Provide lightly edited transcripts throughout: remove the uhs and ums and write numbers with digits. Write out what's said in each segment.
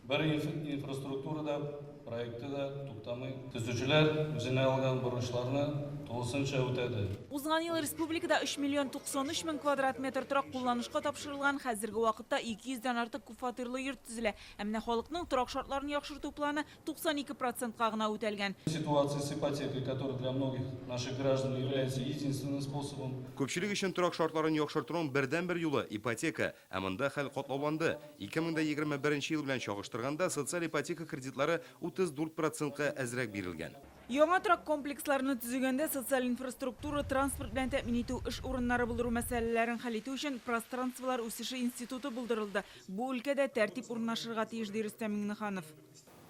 Бер инфраструктура да, проекты да туктамый. Төзүчеләр үзенә алган бурычларны тулысынча үтәде. Узган ел республикада 3 миллион 93 мең квадрат метр торак кулланышка тапшырылган, хәзерге вакытта 200 дән артык күпфатирлы йорт төзелә. Ә менә халыкның торак шартларын яхшырту планы 92 процентка гына үтәлгән. Ситуация с ипотекой, которая для многих наших граждан является единственным способом. Күпчелек өчен торак шартларын яхшыртуның бердәнбер юлы, ипотека. Ә монда хәл катлауланды. 2021 ел белән чагыштырганда, социаль ипотека кредитлары 34 процентка әзрәк бирелгән. Яңа торак комплексларны төзегәндә социаль инфраструктура, транспорт белән тәэмин итү, эш урыннары булдыру мәсьәләләрен хәл итү өчен Пространстволар үсеше институты булдырылды. Бу өлкәдә тәртип урнашырга тиеш, ди Рөстәм Миңнеханов.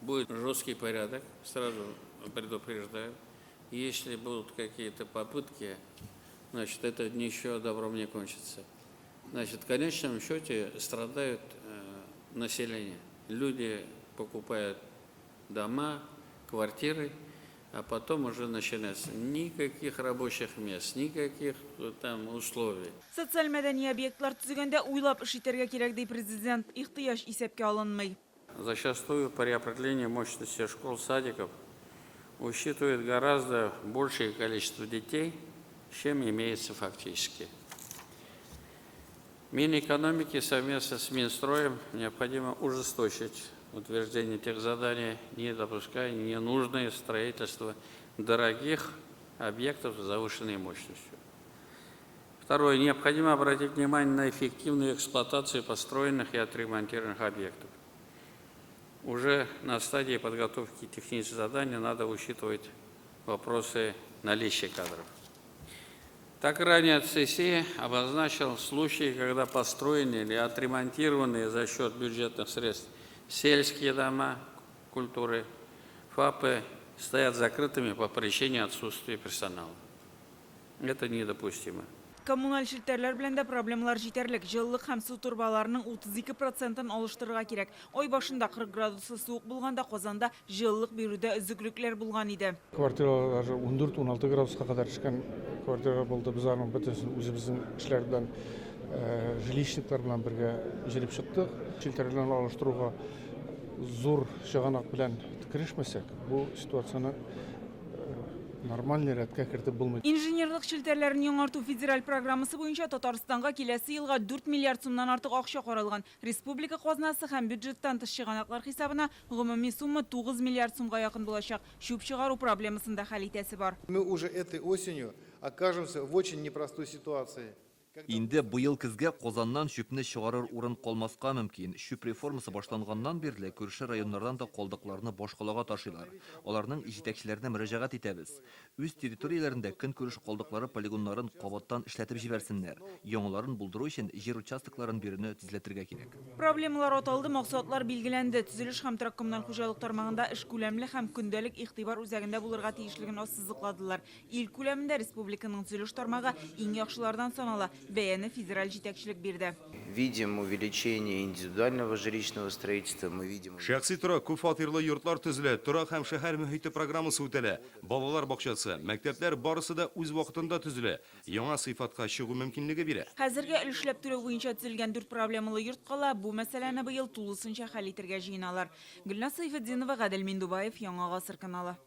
Будет жесткий порядок, сразу предупреждаю. Если будут какие-то попытки, значит, это ничего добром не кончится. Значит, в конечном счете страдает население. Люди покупают дома, квартиры, а потом уже начинается. Никаких рабочих мест, никаких там условий. Социаль мәдәни объектлар төзегәндә уйлап эш итәргә кирәк, ди Президент. Ихтыяҗ исәпкә алынмый. Зачастую при определении мощности школ, садиков учитывают гораздо большее количество детей, чем имеется фактически. Минэкономики совместно с Минстроем необходимо ужесточить утверждение тех заданий, не допуская ненужное строительство дорогих объектов с завышенной мощностью. Второе. Необходимо обратить внимание на эффективную эксплуатацию построенных и отремонтированных объектов. Уже на стадии подготовки технических заданий надо учитывать вопросы наличия кадров. Так, ранее ЦСИ обозначил случаи, когда построенные или отремонтированные за счет бюджетных средств сельские дома культуры, ФАПы стоят закрытыми по причине отсутствия персонала. Это недопустимо. Коммуналь челтәрләр белән дә проблемалар җитәрлек. Җылылык һәм су торбаларының 32 процентын алыштырырга кирәк. Ай башында 40 градуслы суык булганда Казанда җылылык бирүдә өзеклекләр булган иде. Квартиралар даже 14-16 градуска кадәр төшкән квартиралар булды. Без аның бөтенесен үзебезнең эшләр белән, жилищниклар белән бергә җыеп чыктык. Челтәрләрне алыштыруга зур чыганак белән керешмәсәк, бу ситуацияне нормальный рәткә кертеп булмый. Инженерлык челтәрләрен яңарту федераль программасы буенча Татарстанга киләсе елга 4 миллиард сумнан артык акча каралган. Республика казнасы һәм бюджеттан тыш чыганаклар хисабына гомуми сумма 9 миллиард сумга якын булачак. Чүп чыгару проблемасын да хәл итәсе бар. Мы уже этой осенью окажемся в очень непростой ситуации. Инде быел көзгә Казаннан чүпне чыгарыр урын калмаска мөмкин. Чүп реформасы башланганнан бирле күрше районнардан да калдыкларны башкалага ташыйлар. Аларның җитәкчеләренә мөрәҗәгать итәбез. Үз территорияләрендә көнкүреш калдыклары полигоннарын кабаттан эшләтеп җибәрсеннәр. Яңаларын булдыру өчен җир участокларын бирүне тизләтергә кирәк. Проблемалар аталды, максатлар билгеләнде. Төзелеш һәм торак-коммуналь хуҗалык тармагында эш күләмле һәм көндәлек игътибар үзәгендә булырга тиешлеген ассызыкладылар. Ил күләмендә республиканың төзелеш тармагы иң яхшылардан санала, бәяне федераль җитәкчелек бирде. Видим увеличение индивидуального жилищного строительства, мы видим. Шәхси торак, күп фатирлы йортлар төзелә, торак һәм шәһәр мөһите программасы үтәлә, балалар бакчасы, мәктәпләр барысы да үз вакытында төзелә, яңа сыйфатка чыгу мөмкинлеге бирә. Хәзергә өлешләп түләү буенча төзелгән дүрт проблемалы йорт кала, бу мәсьәләне быел тулысынча хәл итәргә җыеналар. Гөлназ Сәйфетдинова, Гадел Миндубаев, Яңа Гасыр каналы.